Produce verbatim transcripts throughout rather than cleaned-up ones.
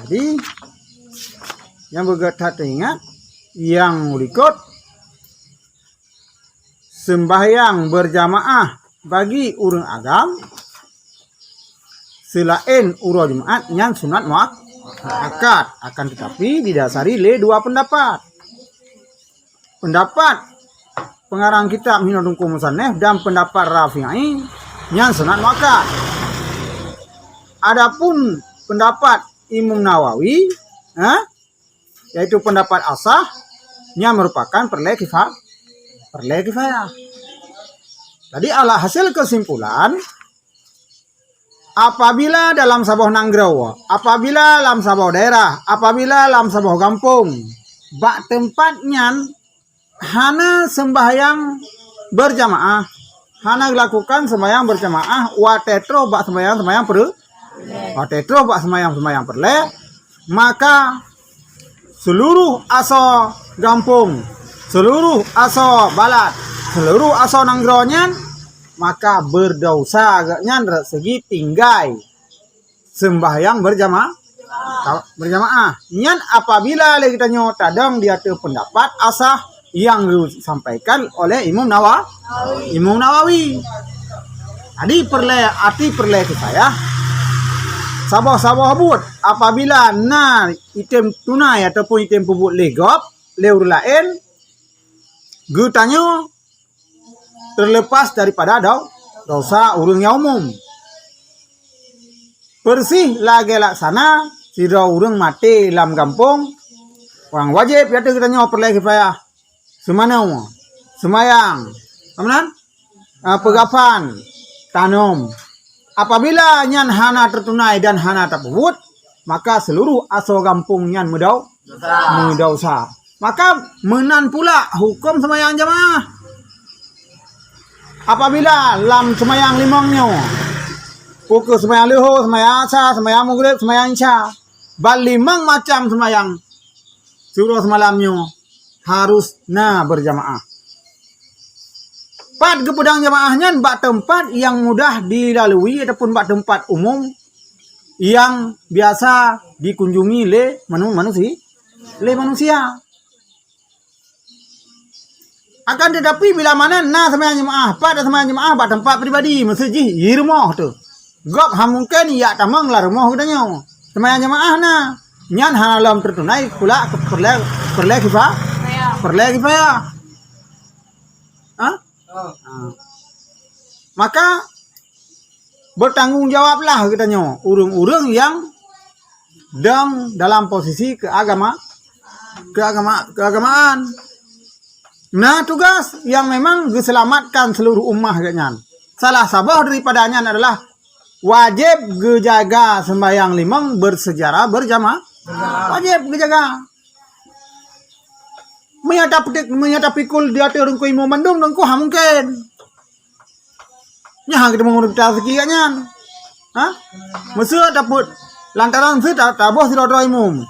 Jadi, nyang beugét that teuingat, nyang likot, sembahyang berjamaah bagi ureuëng agam seulaén uroe Jumaat nyan sunat muak-, muakkad, akan tetapi didasari lé dua pendapat. Pendapat pengarang kitab Hinoe Teungku Musannif dan pendapat Rafi'i nyan sunat muakkad. Adapun pendapat Imam Nawawi, ha, yaitu pendapat asah, nyan merupakan perlé kifa-, perlé kifayah. Jadi, alhasil kesimpulan, apabila dalam saboh nanggroe, apabila lam saboh daerah, apabila lam saboh gampông, bak teumpat nyan hana sembahyang berjamaah, hana dilakukan sembahyang berjamaah watée troh bak sembahyang-sembahyang per-, watée troh bak sembahyang-sembahyang perlée, maka seluruh asoe gampông, seluruh asoe balat, seluruh asoe nanggroe nyan, maka beudesya geuhnyan dari segi tinggai sembahyang berjama-, berjamaah. Nyan apabila lé geutanyoe tadong di ateueh pendapat asah nyang geusampaikan oleh Imam Nawa-, Imam Nawawi. Jadi perlé, arti perlé kifayah, saboh-saboh buet apabila na item tunai ataupun item peubuet lé gob, lé ureuëng laén, geutanyoe terlepas daripada do-, desya ureuëng nyang umum. Persis lagée laksana sidroe ureuëng maté lam gampông, nyang wajéb di ateueh geutanyoe perlé kifayah, seumanoe, seumayang, ka meunan? Ah, peugafan, tanom. Apabila nyan hana teutunai dan hana tapeubuet, maka seluruh asoe gampông nyan meudau-, meudesya. Maka meunan pula huköm seumayang jamaah. Apabila lam seumayang limong nyoe, ukeue seumayang leuhô, seumayang asa, seumayang maghrib, seumayang isya, ban limong macam seumayang siuroe seumalam nyoe harus na berjamaah. Pat geupeudong jamaah nyan bak teumpat nyang mudah dilalui ataupun bak teumpat umum nyang biasa dikunjungi lé manu-, manusi-, lé manusia. Akan tetapi, bila mana na seumayang jeumaáh, pat seumayang jeumaáh bak teumpat pribadi, meuseujih di rumoh teuh. Gob hana mungken jak tamong lam rumoh geutanyoe. Seumayang jeumaáh na, nyan hana lom teutunai pula keu peureulée, peureulée kifa-, peureulée kifayah. Ha? Ha. Maka, bertanggung jawablah geutanyoe, ureuëng-ureuëng nyang dong dalam posisi keagama-, keagama-, keagamaan. Na tugas nyang memang geuseulamatkan seuluruh umat geuhnyan. Salah saboh daripada nyan adalah wajéb geujaga seumbahyang limong beusecara beurjama-, wajéb geujaga. Meunyoe tapeutik, meunyoe tapikul di ateueh teungku imum mandum, teungku hana mungken. Nyan hana geuteumé ureuëng teuka raseuki geuhnyan. Ha? Meuseu tapeuet lantaran meuseu ta-, taboh sidroe-droe imum.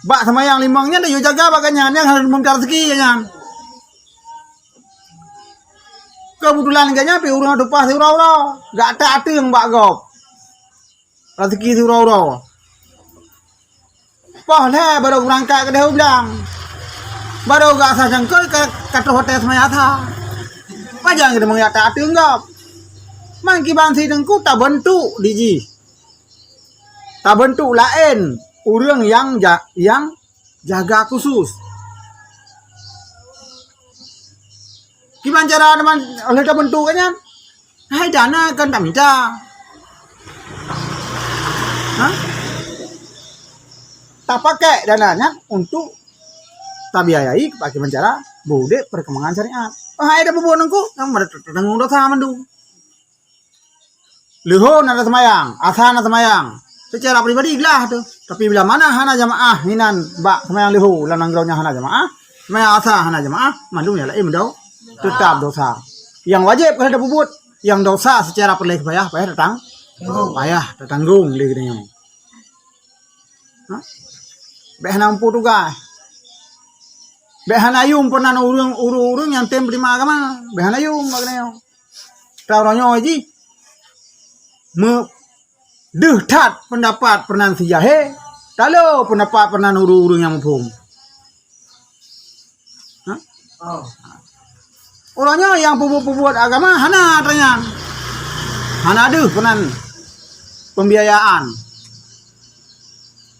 Bak seumayang limong nyan, tayue jaga bak geuhnyan, nyan hana geuteumé teuka raseuki geuhnyan. Keubeutulan geuhnyan pih ureuëng tupa siuroe-uroe, gata ateueng bak gob. Raseuki siuroe-uroe. Poh lhée barô geubeurangkat keudeh u blang. Barô geuasa cangkôi ka, ka troh watée seumayang asa. Pajan geuteumé jak ateueng gob. Meukiban si teungku tabeuntuk di jih. Tabeuntuk laén ureuëng nyang ja-, nyang jaga khusus. Kiban cara teuma lheueh tabeuntuk geuhnyan? Hai dana kan tamita. Ha? Tapakée dana nyan untuk tabiayai bak kiban cara beudeb peurkembangan syariat. Oh, hai tapeubuet teungku, nyang meureuta tanggong dosa mandum. Leuhô na taseumayang, asa na taseumayang. Seucara pribadi glah teuh. Tapi bila mana hana jamaah hinan bak seumayang leuhô lam nanggroe nyan hana jamaah, seumayang asa hana jamaah, mandum nyang laén meudau-, teutab dosa. Nyang wajéb keuh tapeubuet, nyang dosa seucara peureulée payah, payah tatang-, payah tatanggong lé geutanyoe. Ha? Bék hana muphom tugaih. Bék hana yum peunan ureuëng, ureuëng-ureuëng nyang tem peuneurima agama. Bék hana yum bak geutanyoe. Taroh nyoe jih, meu-, deuh that peundapat peunan si jahé, talo peundapat peunan ureuëng-ureuëng nyang muphom. Ha? Oh. Uroe nyoe nyang peubuet-peubuet agama hana atra nyan. Hana deuh peunan pembiayaan.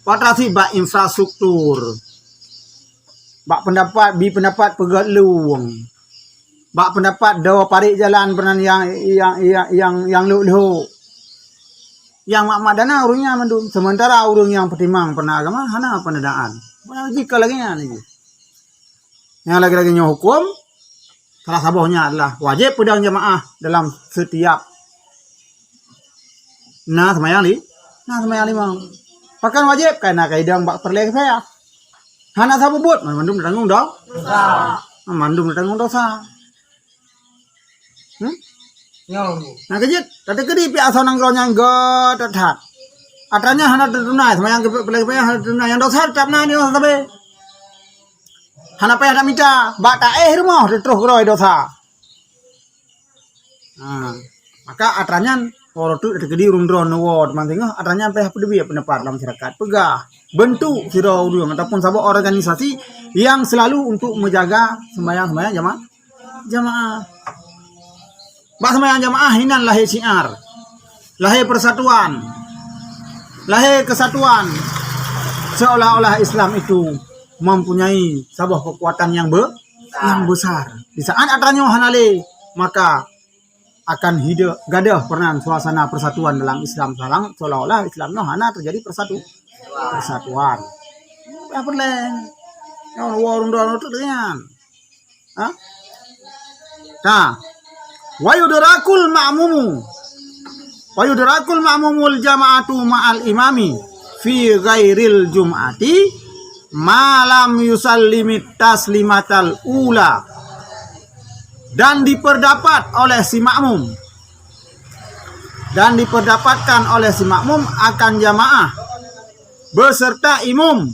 Patra sibak infrastruktur. Bak peundapat, bi peundapat peugét lueng. Bak peundapat dua parit jalan peunan nyang, nyang, nyang, nyang, nyang lhok-lhok. Nyang mat-mat dana ureuëng nyan mandum. Sementara ureuëng nyang peutimang peunan agama hana peunadaan. Jika lagée nyan laju. Nyang lagée-lagée nyoe huköm, salah sabohnya adalah wajéb peudong jamaah dalam setiap na seumayang li, na seumayang limong. Pakon wajéb? Kareuna kaidong bak peureulée kifayah. Hana sapeue buet, mandum tatanggong do-, dosa. Mandum tatanggong dosa. Hmm? Nyoe. Nah, keujeuet, tateukeudi pih asoe nanggroe nyang göt that. Atra nyan hana teutunai, seumayang keu peureulée kifayah hana teutunai, nyang dosa teutap na nyoe sabe. Hana payah tamita, bak taéh rumoh teutroh keudroe dosa. Ha, maka atra nyan, oh, teuk teukeudi ureuëng droe neuwoe teuma singoh, atra nyan payah peudeubiet peundapat lam masyarakat. Peugah, bentuk sidroe ureuëng ataupun saboh organisasi yang selalu untuk menjaga sembahyang-sembahyang jama-, jamaah. Bak sembahyang jamaah inan lahé syiar, lahé persatuan, lahé kesatuan, seolah-olah Islam itu mempunyai saboh kekuatan yang be-, yang besar. Di saat atra nyoe hana lé, maka akan hidup gadoh peunan suasana persatuan dalam Islam salang, seolah-olah Islam nyoe hana terjadi persatu-, persatuan. Apa leng? Nyoe ureuëng droe tu dengan. Ha? Nah, wa yudrakul ma'mumu. Wa yudrakul ma'mumul jama'atu ma'al imami fi ghairil jum'ati ma lam yusallimit taslimatal ula. Dan diperdapat oleh si makmum. Dan diperdapatkan oleh si makmum akan jamaah beserta imum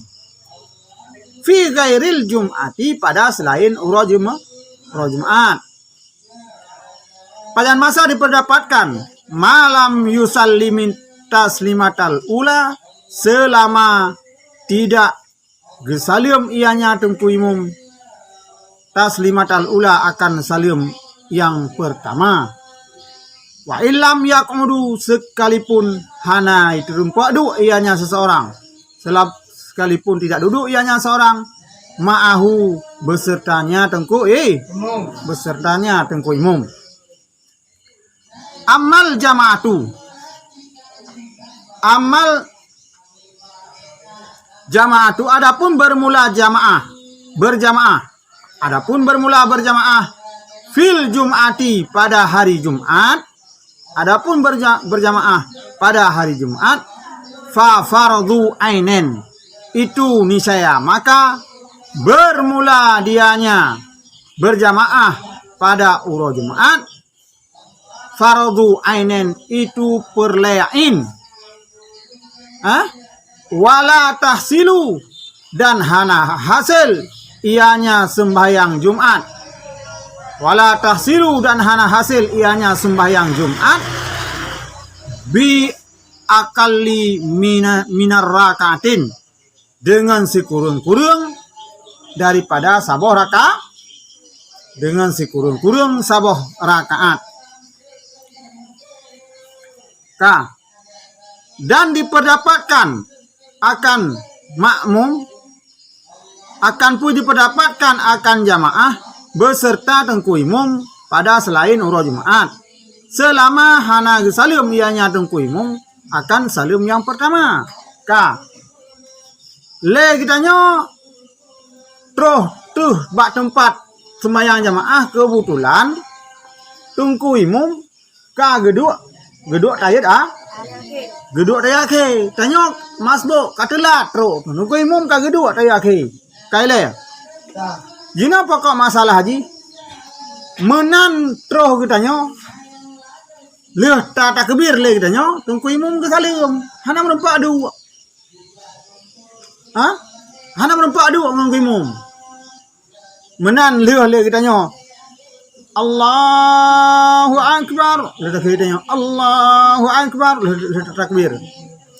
fi ghairil jum'ati, pada selain uroe Juma-, uroe Jumat. Pajan masa diperdapatkan ma lam yusallimin taslimatal ula, selama tidak geusaleuem ianya teungku imum taslimatal ula akan saleuem yang pertama. Wa illam yaq'udu, sekalipun hana teurumpok duek ianya seseorang, selab-, sekalipun tidak duduk ianya seorang, ma'ahu, besertanya teungku, eh, besertanya teungku imum. Amal jama'atu. Amal jama'atu, adapun bermula jamaah, berjamaah. Adapun bermula berjamaah fil jum'ati, pada hari Jumat. Adapun berja-, berjamaah pada hari Jumat, fa fardu ainin. Itu niscaya, maka bermula dianya berjamaah pada uroe Jumat, fardu ainin, itu peureulée ain. Ha? Wala tahsilu, dan hana hasil ianya sembahyang Jumat. Wala tahsilu, dan hana hasil ianya sembahyang Jumat bi aqalli mina-, minar rakaatin, dengan sikureueng-kureueng daripada saboh raka-, dengan sikureueng-kureueng saboh rakaat. Ka. Dan diperdapatkan akan makmum, akan pun diperdapatkan akan jamaah beserta teungku imum pada selain uroe Jumat, selama hana geusaleuem ianya teungku imum akan saleuem nyang pertama. Ka. Lé geutanyoe troh teuh bak teumpat seumayang jamaah, keubeutulan teungku imum ka geuduek, geuduek tayet a, geuduek tayet akhé. Tanyoe masbuk ka teulat trok, teungku imum ka geuduek tayet akhé. Ka ilée. Jinoe pokok masalah jih, meunan troh geutanyoe, lheueh ta-, takbir lé geutanyoe, teungku imum geusaleuem, hana meureumpok duek. Ha? Hana meureumpok duek ngon teungku imum. Meunan lheueh lé geutanyoe. "Allahu Akbar." Lheueh takbir tanyoe, "Allahu Akbar." Lheueh, lheueh takbir.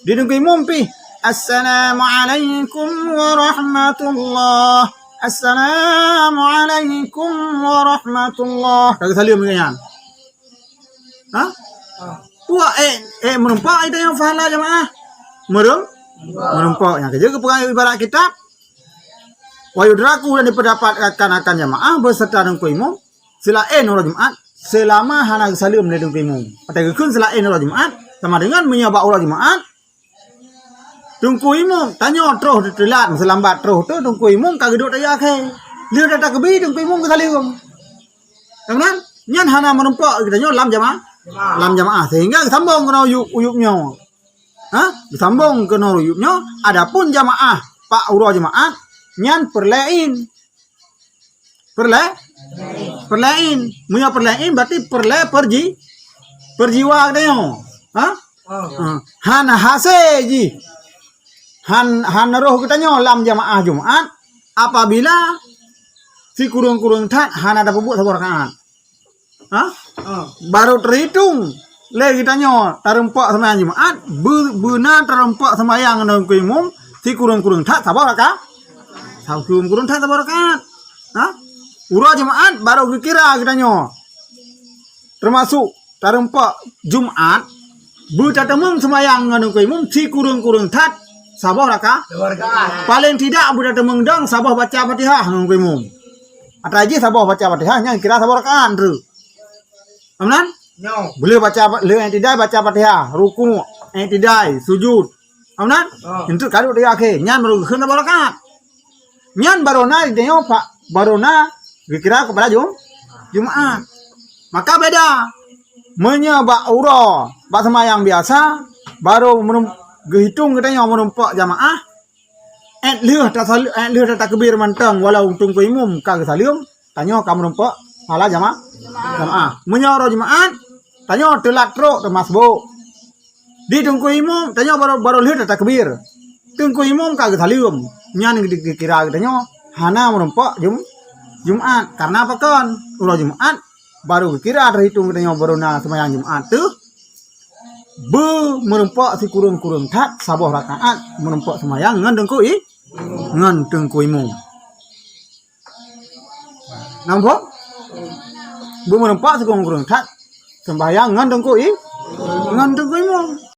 Di Teungku Imum pih, "Assalamualaikum warahmatullah. Assalamualaikum warahmatullah." Ka geusaleuem lagèe nyan. Ha? Puak, eh, eh, meureumpok tanyoe pahala jamaah. Meureuem-, meureumpok. Nyang keujeuet geupeugah ibarat kitab. "Wa yudraku," dan dipeudapatkan akan jamaah beserta Teungku Imum, seulaén uroe Jumat, seulama hana geusaleuem lé Teungku Imum. Watèe geukheun seulaén uroe Jumat, sama dengan meunyoe bak uroe Jumat, Teungku Imum, tanyoe troh teulat, meuseulamat troh teuh, Teungku Imum ka geuduek tajak akhé. Lheueh tatakbir, Teungku Imum geusaleuem. Ka meunan? Nyan hana meureumpok geutanyoe lam jama-, lam jamaah. Sehingga geusambong keunoe uyup-uyup nyoe. Ha? Geusambong keunoe uyup nyoe. Adapun jamaah bak uroe Jumat, nyan peureulèe in. Peureulèe? Peureulèe in. Meunyoe peureulèe in, berarti peureulèe peuji-, peujiwa geutanyoe. Ha? Ha. Hana hasé jih. Han, hana roh geutanyoe lam jamaah Jumat apabila sikureueng-kureueng that hana tapeubuet saboh rakaat. Ha? Barô teuhitong lé geutanyoe tareumpok seumayang Jumat, beu-, beuna tareumpok seumayang ngon Teungku Imum sikureueng-kureueng that saboh raka-, sikureueng-kureueng that saboh rakaat. Ha? Uroe Jumat barô geukira geutanyoe. Teumasok tareumpok Jumat, beutateumeung seumayang ngon Teungku Imum sikureueng-kureueng that saboh raka-, saboh rakaat. Paleng tidak beutateumeung dong saboh baca Fatihah ngon Teungku Imum. Ata jih saboh baca Fatihah nyan kira saboh rakaat treuk. Ka meunan? Nyoe. Lheueh baca, lheueh i'tidai baca Fatihah, rukuk, i'tidai, sujud. Ka meunan? Oh. Enteuk ka duek di akhé, nyan baru geukheun saboh rakaat. Nyan barô na di nyoe, Pak, barô na geukira keupada Jum-, Jumat. Maka beda. Meunyoe bak uroe, bak seumayang biasa, barô meureuem-, geuhitong geutanyoe meureumpok jamaah, 'et lheueh tasal-, 'et lheueh tatakbir mantong walau Teungku Imum ka geusaleuem, tanyoe ka meureumpok pahala jama-, jamaah. Meunyoe uroe Jumat, tanyoe teulat trok teuma sibok. Di Teungku Imum, tanyoe barô, barô lheueh tatakbir. Teungku Imum ka geusaleuem, nyan di-, dikira geutanyoe hana meureumpok Jum-, Jumat. Karena pakon? Uroe Jumat barô geukira teuhitong geutanyoe barô na seumayang Jumat teuh. Beu meureumpok sikureueng-kureueng that saboh rakaat meureumpok seumayang ngon Teungku I-, ngon Teungku Imum. Nampak? Beu meureumpok sikureueng-kureueng that seumbahyang ngon Teungku I-, ngon Teungku Imum.